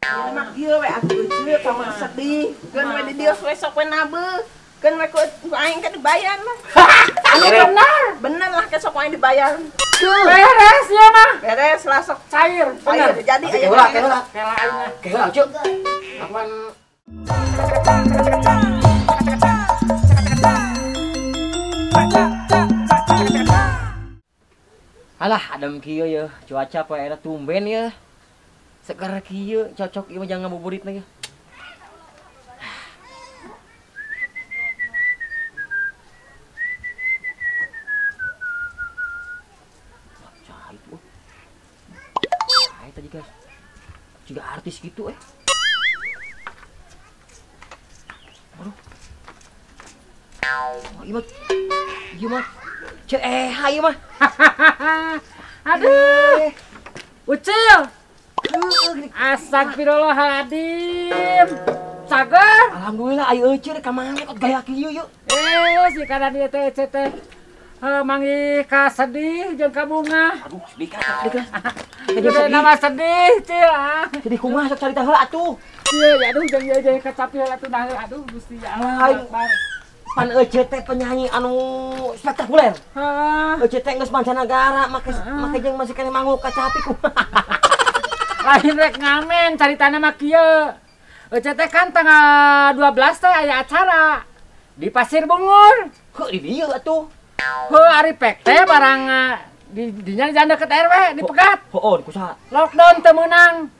Ieu mah kieu we atuh euceut pameur sedih. Keun we di dieu we sok we nabeuh. Keun we ku aing kan dibayar lah. Anu bener. Bener lah ke sok aing dibayar. Beres ya mah. Beres lah sok cair. Bener. Jadi aya heula heula. Kela aing mah. Heula ceuk. Apan Alah, adem kieu ye, cuaca poe era tumben ye. Seger kieu, cocok ieu mah jangan ngabuburitna ye. Cai tuh. Cai tadi guys. Juga artis gitu eh. Aduh. Oh, ieu mah. Ieu mah. Cek ieu mah. Aduh. Ucil. Astagfirullahaladzim. Cager. Alhamdulillah ayo euceut ka mana kok gaya kieu yeuh. Si kana dieu teh euceut teh. Manggih ka sedih jeung ka bunga. Aduh, sedih ka sedih. Sedih nama sedih, cil. Sedih kumaha sok carita heula atuh. Ieu ya aduh jeung ieu jeung kacapi heula atuh nah aduh Gusti ya Allah. Pan euceut teh penyanyi anu spektakuler. Heeh. Euceut teh geus mancanagara make make jeung masih keneh manggung kacapi kumaha. Lain rek ngamen caritana mah kieu. Euceut teh kan tanggal 12 teh aya acara di Pasir Bungur. Heuh di dieu atuh. Heuh ari pek teh barang di dinya di deket RW dipegat. Heuh di kusaha? Lockdown teu meunang.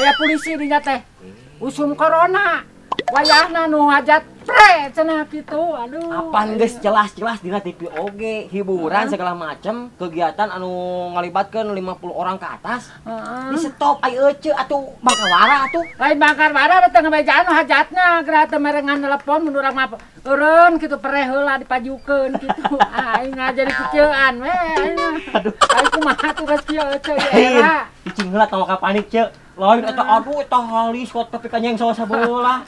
Aya polisi dinya teh. Usum corona. Wayahna nu hajat pre cenah kitu. Aduh. Apan geus jelas-jelas dina TV oge hiburan segala macam kegiatan anu ngalibatkeun 50 orang ke atas. Di stop ai euceut atuh bangkawara atuh. Lain bangkawara teh ngabejaan nu hajatna geura teh merengan telepon mun urang mah eureun kitu pereh heula dipajukeun kitu. Aing jadi kikieuan we aing. Aduh. Aing kumaha tuh geus kieu euceut di era. Cicing heula tong ka panik ceuk. Lain eta aduh eta halis kuat tapi kanyeng salah sabelah.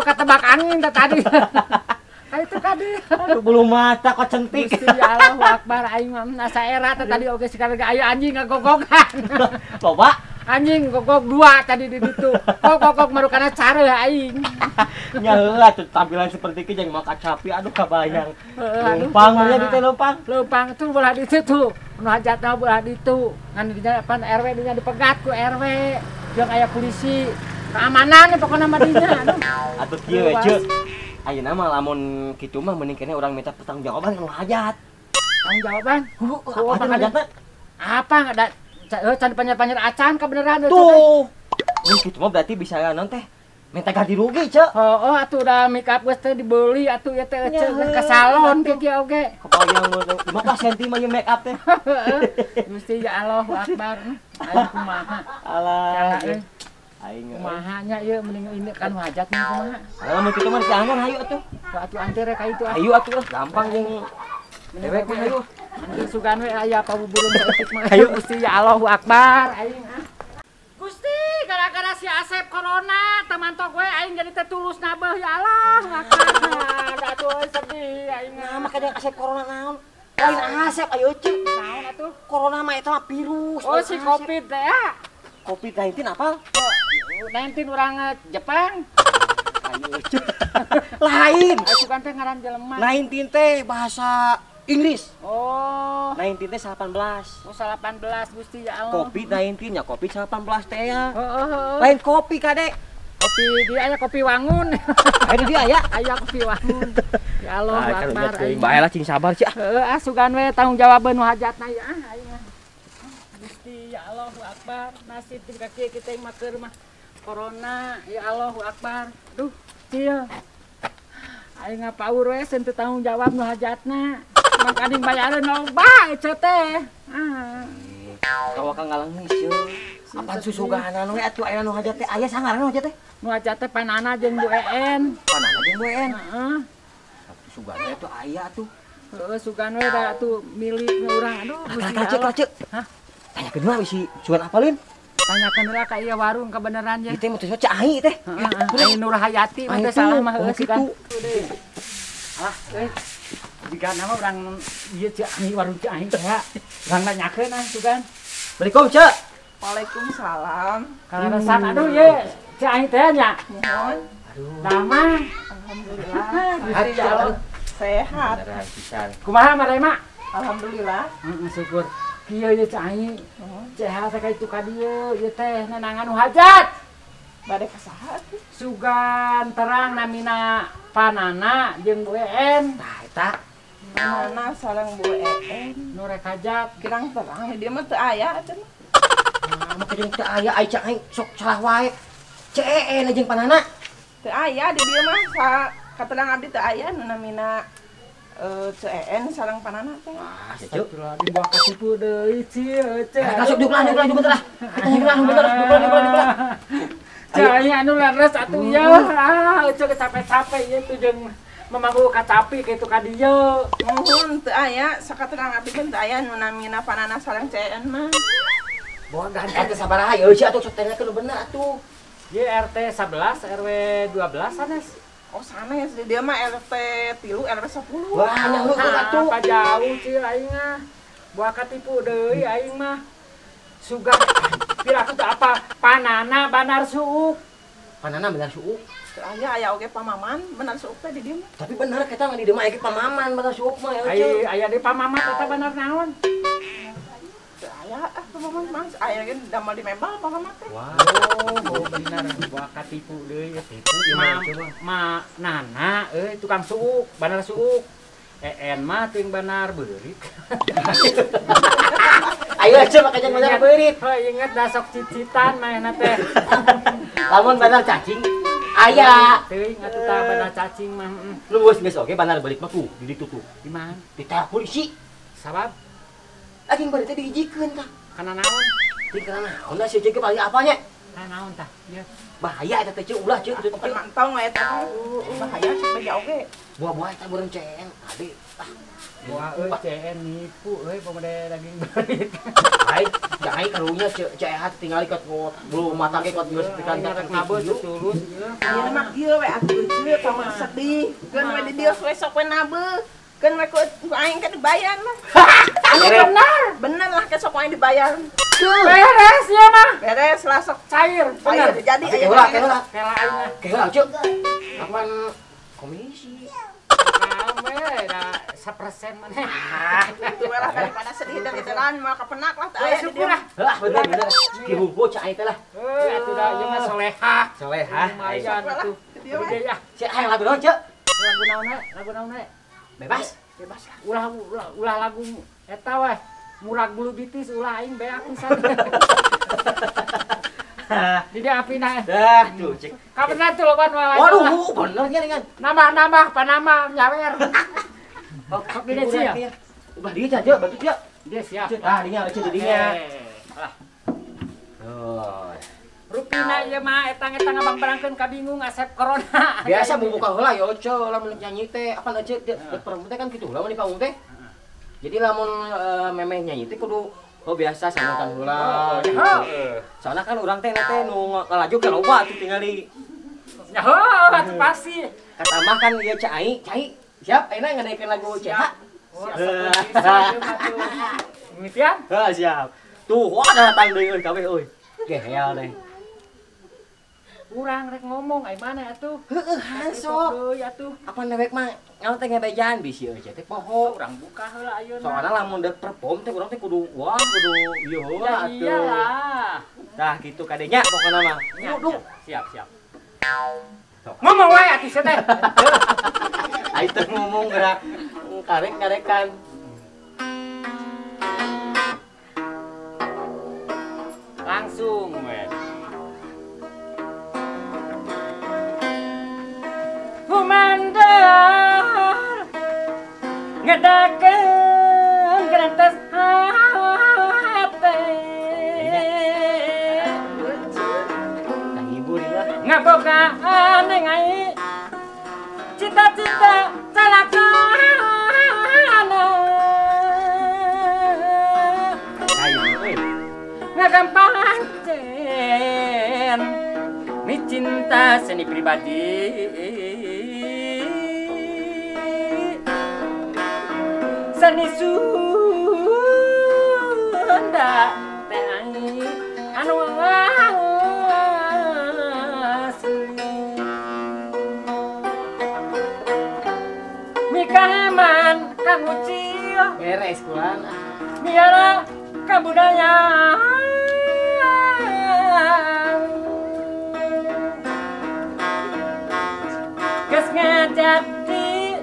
Katebak angin teh tadi. Ka itu kadi. Aduh bulu mata kok centik. Gusti Allahu Akbar aing mah asa era teh tadi oge sekarang aya anjing ngagogogan. Loba anjing gogog dua tadi di ditu. Kok gogog marukana care aing. Nya heula tuh tampilan seperti kieu jeung mah kacapi aduh kabayang. Leumpang nya di teh leumpang. Leumpang tuh belah ditu tuh. Nu hajatna belah ditu. Ngan dinya pan RW dinya dipegat ku RW. Jeung aya polisi. Keamanan pokona mah dinya aduh. Atuh kieu we ceuk. Ayeuna mah lamun kitu mah mending keneh urang minta pertanggungjawaban ka nu hajat. Tanggung jawaban? Heuh, apa hajatna? Apa da can panyer-panyer acan kebeneran tuh. Mun kitu mah berarti bisa naon teh? Minta ganti rugi, ceuk. Heeh, atuh udah make up geus teh dibeli atuh ieu teh ceuk ke salon kieu oge. Kebayang 15 cm mah make up teh. Gusti ya Allahu Akbar. Aing kumaha? Alah. Aing kumaha nya ieu mending ini kan hajat mah kumaha. Alah mun kitu mah diangan hayu atuh. Atuh antir ka itu. Hayu atuh gampang jeung dewek mah hayu. Anjing sugan we aya pabuburun saeutik mah. Hayu Gusti ya Allahu Akbar aing ah. Gusti gara-gara si Asep corona teman tok we aing jadi teh tulus nabeuh ya Allah. Atuh sedih aing mah make Asep corona naon? Lain Asep ayo ceuk. Naon atuh? Corona mah eta mah virus. Oh si Covid teh ya. Covid-19 apa? 19 urang Jepang. Ayo ceuk. Lain. Sugan teh ngaran jelema. 19 teh bahasa Inggris. Oh. 19 teh 18. Oh 18 Gusti ya Allah. Covid-19 nya Covid 19 teh ya. Heeh. Lain kopi kade. Kopi dia aya kopi Wangun. Aya di dia aya. Aya kopi Wangun. Ya Allah Akbar. Bae lah cing sabar cik. Heeh, ah sugan we tanggung jawabeun nu hajatna ya ah aing mah. Gusti ya Allahu Akbar. Nasib di kaki kita mah keur mah corona ya Allahu Akbar. Duh, cil. Aing ngapaur we teu tanggung jawab nu hajatna. Makaning bayaran loba euceut teh. Ah. Kawa ka ngalengis ye. Apan susuganan we atuh aya nu hajat teh aya sangaran nu hajat teh? Nu hajat teh panana jeung Bu En. Panana jeung Bu En. Heeh. Atuh sugan we atuh aya atuh. Heeh, sugan we da atuh milik urang. Aduh, Gusti Allah. Cek, Hah? Tanyakeun we si sugan apalin? Tanyakeun heula ka ieu warung kebeneran ye. Ieu teh mah Cak Ai teh. Heeh, Ai Nurhayati mah teh salah mah heuh sugan. Alah, euy. Jika nama orang ieu Cak Ai warung Cak Ai teh. Urang nanyakeun ah sugan. Assalamualaikum, Cek. Waalaikumsalam. Kaleresan aduh ye, Ceu Ai teh nya. Muhun. Aduh. Damang. Alhamdulillah. Gusti ya Allah. Sehat. Beneran pisan. Kumaha marema? Alhamdulillah. Heeh, syukur. Kieu ye Ceu Ai. Ceu teh ka itu ka dieu ieu teh nanangan nu hajat. Bade ka saha atuh? Sugan terang namina Panana jeung Bu En. Tah eta. Panana sareng Bu En. Nu rek hajat. Kirang terang dia mah teu aya atuh. Nah, mah jeung teu aya ai Ceu Ai sok salah wae. Ceu En jeung Panana. Teu aya di dieu mah sa katerang abdi teu aya nu namina Ceu En sareng Panana teh. Wah, Ceu. Dibawa katipu deui Ceu. Masuk diulah diulah bener lah. Diulah bener diulah diulah diulah. Ceu Ai anu leres atuh ieu. Ah, Ceu capek-capek ieu tuh jeung memangku kacapi kitu ka dieu. Muhun teu aya sakaterang abdi teh teu aya nu namina Panana sareng Ceu En mah. Boga teh sabaraha ieu Ceu atuh sok tanyakeun nu bener atuh. Ieu RT 11 RW 12 sanes. Oh sanes di dieu mah RT 3 RW 10. Wah, nya heueuh atuh. Apa jauh Ceu aing mah. Buah katipu deui aing mah. Sugan piraku teu apa Panana Banar Suuk. Panana Banar Suuk. Teu aya aya oge Pamaman Banar Suuk teh di dieu mah. Tapi bener kita mah di dieu mah aya Pamaman Banar Suuk mah ya Ceu. Aya di Pamaman eta bener naon? Teu aya ah Pamaman mah aya ge damel di mebel Pamaman teh. Wah, oh bener buah katipu deui tipu ma Nana euy tukang suuk, Banar Suuk. En mah teuing Banar beurit. Ayo Ceu make jeung Banar beurit. Heuh inget da sok cicitan manehna teh. Lamun Banar cacing aya. Teuing atuh tah Banar cacing mah. Lu geus geus oge Banar beurit mah tuh di ditu tuh. Di mana? Ditangkap polisi. Sabab daging beurit teh dihijikeun tah. Kana naon? Teuing kana naon da si Ceu ge paling apanya? Kana naon tah? Ieu. Bahaya eta teh Ceu ulah Ceu kitu teh. Mantong eta bahaya cek beja oge. Buah-buah eta beureum CN ade. Ah. Buah euy CN nipu euy pamade daging beurit. Ai, jai karunya Ceu CH tinggal ikot bulu mata ge kot geus pikan rek nabeuh tulus ieu. Ieu mah kieu we atuh Ceu tong sedih. Keun we di dieu we sok we nabeuh. Keun we ku aing kan dibayar lah. Anu bener. Bener lah ke sok aing dibayar. Beres ya mah. Beres lah sok cair. Bener. Jadi aya heula heula. Kela aing mah. Kela Ceu. Kapan komisi? Kame da 1% maneh. Itu lah daripada sedih dari jalan mah kapenak lah teh aya di dieu. Heuh bener bener. Ki hungkul Ceu Ai teh lah. Heuh atuh da ieu mah solehah. Solehah. Lumayan atuh. Gede ya. Ceu hayang lagu naon Ceu? Lagu naon we? Lagu naon we? Bebas. Bebas lah. Ulah ulah lagu eta weh. Murag bulu bitis ulah aing beak pisan. Di dia apina. Dah tuh cek. Kabener tuh loban wae. Waduh, bener nya dengan. Nambah-nambah panama nyawer. Sok di dia ya. Ulah dia aja bantu dia. Dia siap. Ah, dinya euceun di dinya. Alah. Oh. Rupina ieu mah etang-etang ngabangbarangkeun ka bingung asep corona. Biasa buka heula ya euceun lamun nyanyi teh apa euceun perempuan teh kan kitu lamun di panggung teh. Jadi lamun memeh nyanyi teh kudu oh biasa sambutan heula. Heeh. Soalna kan urang teh teh nu ngalaju ke loba atuh tingali. Ya heuh atuh pasti. Kata mah kan ieu Ceu Ai, Cai siap ayeuna ngadaikeun lagu CH. Siap. Mimitian? Heuh siap. Tuh wah datang deui euy kabeh euy. Gehel deh. Urang rek ngomong ai mana atuh? Heueuh sok. Deui atuh. Apa dewek mah ngaon teh ngebejaan bisi euy teh poho. Urang buka heula ayeuna. Soalna lamun deuk perform teh urang teh kudu wah kudu ieu heula atuh. Iyalah. Tah kitu kadenya pokona mah. Kudu. Siap, siap. Ngomong wae atuh sia teh. Ai teh ngomong gerak karek-karekan. Langsung we. Kumandar ngedakeun gerentes hate. Kahibur ieu. Ngabogaan ngai cita-cita calakana. Ngagampang cen ni cinta seni pribadi. Seni Sunda teh Kang Ucil. Beres kulan. Miara kabudayaan. Geus ngajati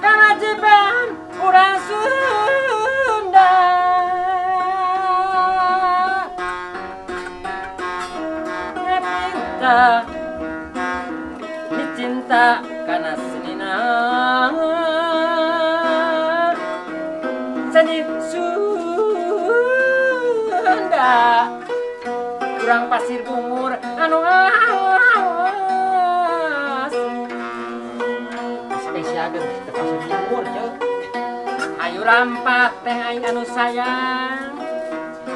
kewajiban urang Sunda. Ngapinta dicinta kana senina. Seni Sunda kurang Pasir Bungur anu asli. Spesial geus Pasir Bungur ceu. Ayu rampak teh aing anu sayang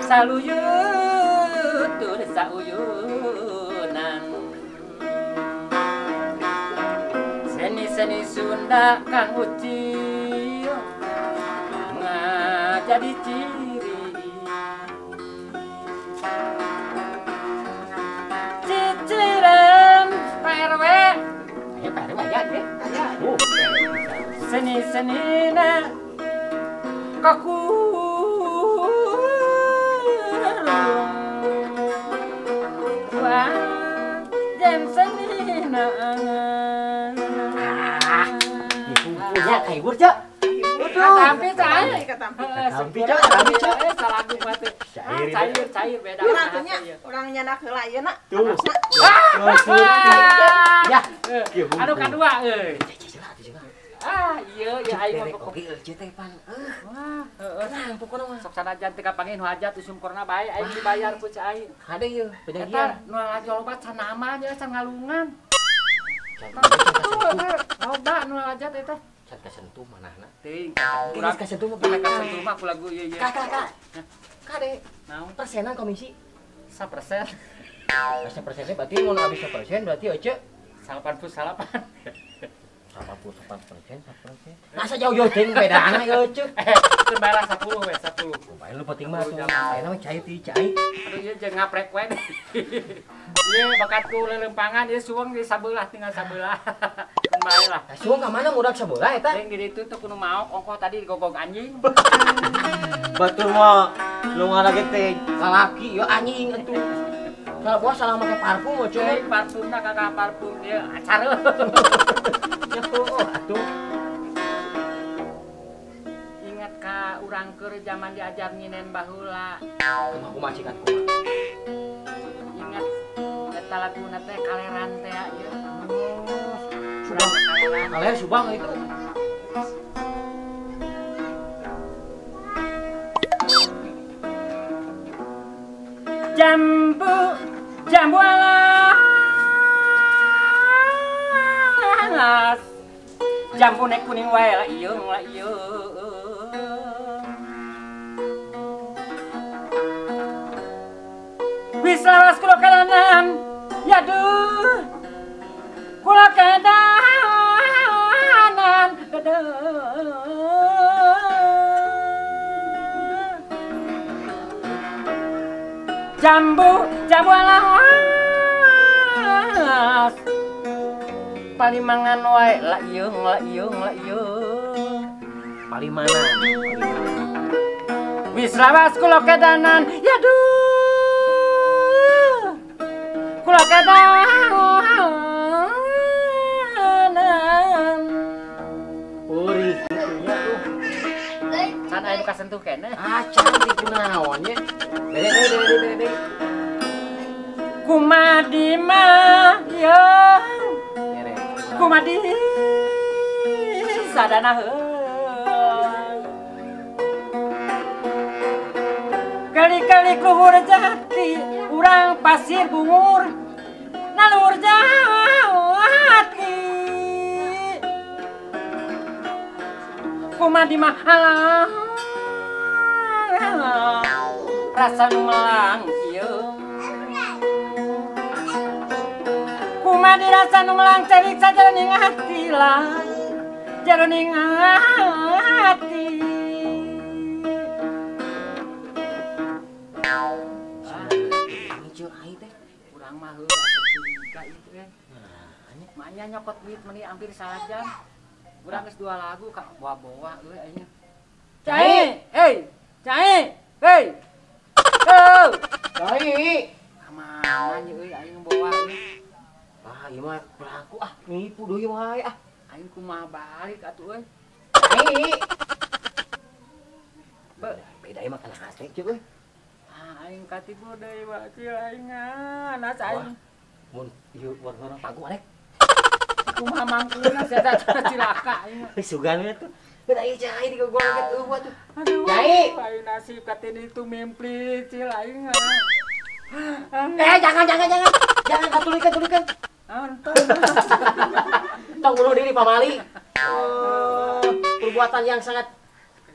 saluyut tur sauyunan. Seni-seni Sunda Kang Ucil jadi ciri. Ciciran Pak RW. Ayo Pak RW aya deh. Seni-senina kakurung. Wah, jam senina. Ah, punya kahibur cek. Katampi cair, katampi cair, salagu mah teh. Cair, cair beda. Urang teh nya, urang nyandak heula ieu na. Tuh. Ya. Anu kadua euy. Ah, ieu ieu aing mah oge euy teh pan. Wah, heeh, pokona mah sok sanajan teu kapanggih nu hajat usum corona bae aing dibayar ku cai aing. Hade ieu, penyagian. Nu lalajo loba can nama nya can ngalungan. Loba nu lalajat eta. Can kasentuh manahna. Teuing. Urang kasentuh mah kasentuh mah ku lagu ieu ieu. Kak kak kak. Kade. Naon? Persenan komisi? 1%. 1% berarti mun habis 1% berarti euce 88. 88%, 1%. Masa jauh-jauh teuing bedana euce. Teu bae 10 we, 10. Bae lu penting mah atuh. Ayeuna mah cai ti cai. Aduh ieu jeung ngaprek we. Ieu bakat ku leuleumpangan ieu suweng di sabelah tinggal sabelah. Bae lah. Suweng ka mana mudak sabelah eta? Jeung di ditu teh kudu maok ongkoh tadi digogog anjing. Batur mah nu ngarage teh lalaki ieu anjing atuh. Salah buah salah make parfum euy. Euy parfumna kakak parfum ieu acara. Ya heueuh atuh. Ingat ka urang keur zaman diajar nyinen baheula. Kumaha kumaha cikan kumaha. Ingat eta laguna teh kaleran teh ieu. Subang kaleran Subang itu. Jambu jambu alas jambu nek kuning wae la ieu la ieu. Wis lawas kula kalanan ya duh kula kadanan jambu jambu alas palimangan wae la ieu la ieu la ieu palimanan wis lawas kula kedanan ya duh kula kedanan Uri kitunya tuh can aya nu kasentuh keneh ah cantik kunaon nya bere bere bere bere kumadi mah yeung kumadi sadana heuh kali-kali luhur jati urang Pasir Bungur naluhur jati kumadi mah alah rasa nu melang ieu kumadi rasa nu melang cerik sajroning hati lah jroning hati. Urang mah heuh asa curiga ieu teh. Maknya nyokot duit meni hampir salajam. Urang geus dua lagu ka bawa-bawa euy aing. Cai, hei. Cai, hei. Oh. Cai. Kamana nya euy aing bawa euy. Ah, ieu mah pelaku ah, nipu deui wae ah. Aing kumaha balik atuh euy. Cai. Beda ieu mah kana hate ceu euy. Ah, aing katipu deui wae ceu aing ah, nas aing. Mun ieu warna panggung arek. Kumaha mangkuna sia cilaka aing. Sugan we tuh. Beda ieu cai di gogong eueuh atuh. Aduh, Cai. aing nasib katini itu mimpi cil aing. Eh, jangan jangan jangan. Jangan katulikan tulikan. Anton. Tong bunuh diri pamali. Perbuatan yang sangat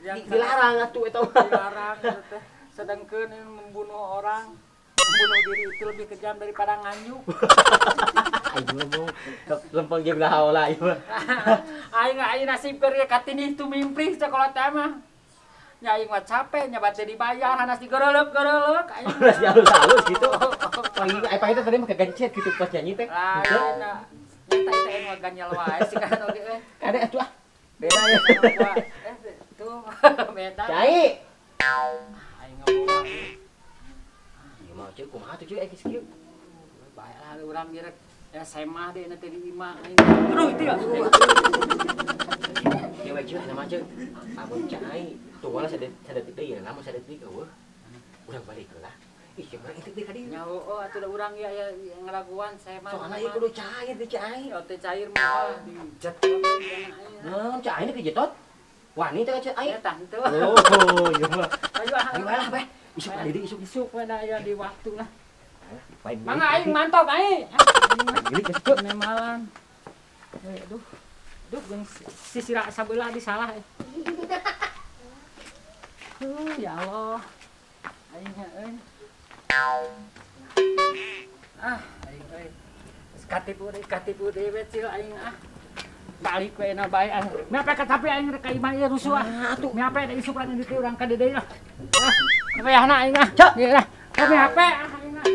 dilarang atuh eta mah. Dilarang teh. Sedangkan membunuh orang, membunuh diri itu lebih kejam daripada nganjuk. Aing ngomong lempeng jeung haola ieu mah. Aing aing nasib keur katini itu mimpi sekolah teh mah. Nya aing mah capek nya bate dibayar hanas digerelek-gerelek aing. Hanas dialus-alus gitu. Pagi aing teh tadi mah kegencet gitu pas nyanyi teh. Lain nyata eta aing mah ganyal wae sih kan oge euy. Kade atuh ah. Beda ya sama gua. Tuh beda. Cai. Aing ngabawa. Ieu mah ceu kumaha tuh ceu geus kieu. Bae lah urang ieu rek SMA deui nanti di imah aing. Aduh itu ya. Ieu we ceu nama ceu. Amun cai tunggulah sadetik deui lamun sadetik eueuh. Urang balik heula. Ih ceu mah itu deui ka dieu. Nya heueuh atuh da urang ieu aya ngeraguan saya mah. Soalna ieu kudu cair di cai. Yo teh cair mah di jet. Naon cai ini kejetot? Wani teh cai. Ya tah henteu. Oh, ieu mah. Ayo ah. Ayo lah beh. Isuk ka dieu isuk. Isuk we da aya di waktu lah. Baik. Mangga aing mantok aing. Gini geus ceu. Nemalan. Aduh. Aduh geung sisira sabelah di salah. Ya Allah. Aing euy. Ah, aing euy. Katipu deui we cil aing ah. Balik we na bae ah. Miape katapi aing rek ka imah ieu rusuh ah. Atuh. Miape da isuk urang deui urang ka deui lah. Ah, miape aing ah. Cek. Ieu lah. Miape ah aing ah.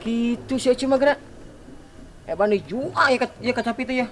Gitu sih cuma gerak. Ban dijual ya ya kacapi teh ya.